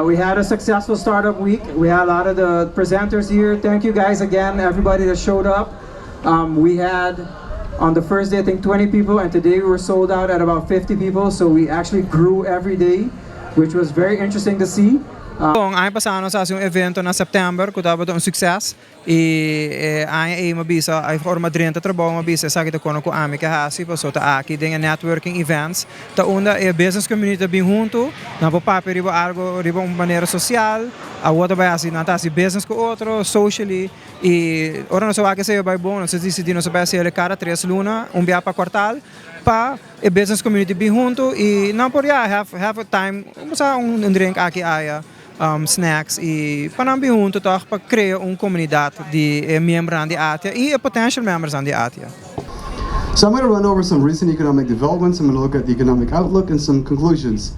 We had a successful startup week. We had a lot of the presenters here. Thank you guys again, everybody that showed up. We had on the first day, I think, 20 people, and today we were sold out at about 50 people. So we actually grew every day, which was very interesting to see. Bon, aña pasa nos a haci un evento na september cu tabata un suceso y aña mi a bisa ay forma drenta trabou, mi a bisa esaki ta con cu ami ke hasi paso ta aki den networking events ta unda e business community bin hunto nan por papia riba algo riba un manera social, a otro bay hasi nan ta hasi business cu otro socially. Y ora nos a wak esey bay bon, nos a dicidi nos a bay haci cada 3 luna, un bia pa kwartaal, pa e business community bin hunto y nan por, ja, have a time, un drink aki aya, snacks y pa nan bin hunto toch pa crea un comunidad di miembro di ATIA y potential members di ATIA. So I'm going to run over some recent economic developments. I'm going to look at the economic outlook and some conclusions.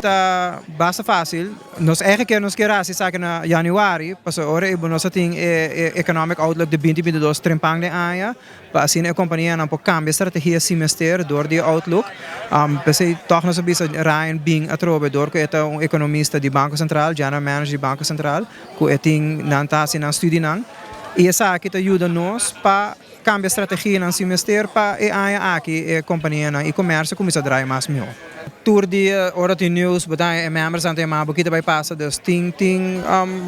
Ta basta facil. Nos eigenlijk nos kier hasi esaki na januari, paso ora e nos tin e economic outlook di 2022 trempan den aña, pa asina e compania nan por cambia strategia si mester door di outlook. Pesey toch nos a bisa Ryan bin atrobe door cu e ta un economista di Banco Central, general manager di Banco Central, cu e tin nan ta hasi nan studie nan. Y esaki ta yuda nos pa cambia strategia nan si mester pa e aña aki e compania nan y comercio cuminsa draai mas miho. Tur dia ora tin news, bo ta e members nan ta yama kico bay pasa, dus tin,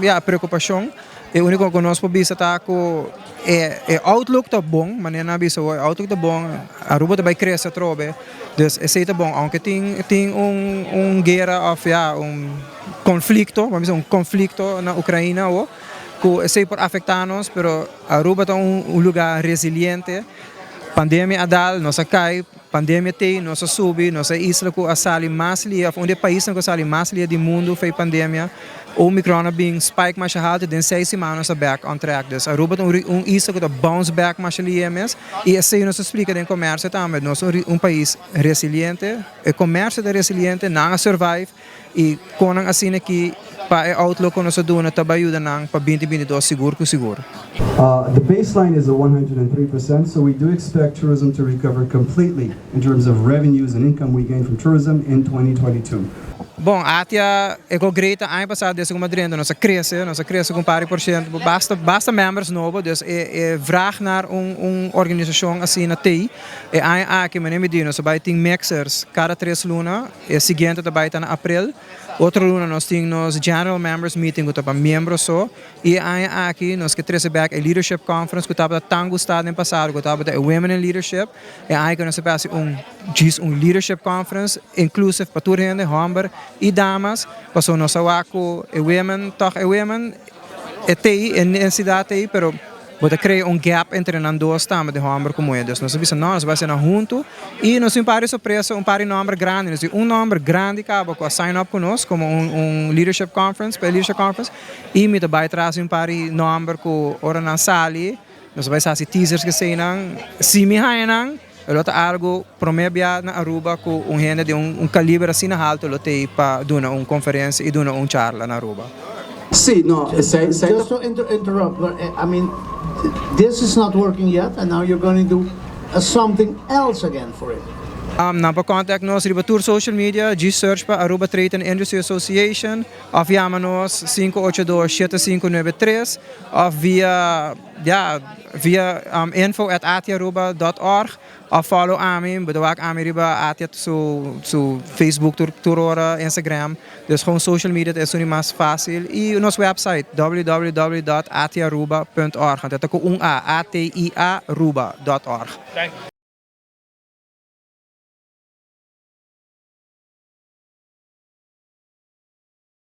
ja, preocupacion. E unico cu nos por bisa ta cu e outlook ta bon, manera nan a bisa, e outlook ta bon, Aruba ta bay crece atrobe. Dus esey ta bon, aunke tin un guera of, ja, un conflicto, ban bisa un conflicto na Ucrania o cu esey por afecta nos, pero Aruba ta un lugar resiliente. Pandemia a dal, nos a cay, pandemia tin, nos a subi, nos isla cu a sali mas lihe, un di e paisnan cu a sali mas lihe di mundo for di pandemia. Omicron a bin spike mas halto, den 6 siman nos back on track. Dus Aruba ta un isla cu ta bounce back mas lihe mes, y asina nos ta splica den comercio tambe. Nos ta un pais resiliente, e comercio ta resiliente, nan a survive, y cu asina aki pa e outlook cu nos a duna ta yuda nan pa 2022 sigur cu sigur. The baseline is a 103%, so we do expect tourism to recover completely in terms of revenues and income we gain from tourism in 2022. Bon, ATIA e great aña pasa desde cu mi a nos a crece cu par por ciento, basta basta members nobo, dus e vraag naar un organisacion asina t'ey. E aña aki, manera mi di, nos bay tin mixers cada 3 luna, e siguiente tambe ta na april. Otro luna nos tin nos General Members Meeting cu ta pa miembro so. Y aña aki nos kier trece back e Leadership Conference cu tabata tan gusta den pasado, cu tabata e Women in Leadership. Y aña aki nos ta haci un Leadership Conference inclusive pa tur hende, homber y damas. Paso nos a wak cu e women, toch e women e t'ey e siudat t'ey, pero bo ta crea un gap entre nan dos tambe di homber cu muhe. Dus nos a bisa nos bay na hunto y nos tin un par di sorpresa, un par di nomber grandi. Nos tin un nomber grandi caba cu a sign up cu nos como un leadership conference, pa leadership conference, y mi ta bay tras un par di nomber cu ora nan sali, nos bay hasi teasers cu esey nan, si mi haya nan, lo ta algo prome bia na Aruba cu un hende di un caliber asina halto lo t'ey pa duna un conferencia y duna un charla na Aruba. Si, no, esey Just to interrupt, but, I mean, this is not working yet, and now you're going to do something else again for it. Nan por contact nos riba tur social media, search pa Aruba Trade and Industry Association, of yama nos 582-7593, of via, ja, via info@atiaruba.org, of follow ami, bo ta wak ami riba ATIA su Facebook tur ora, Instagram. Dus gewoon social media ta e mas facil. Y nos website www.atiaruba.org. Anto cu un A, atiaruba.org.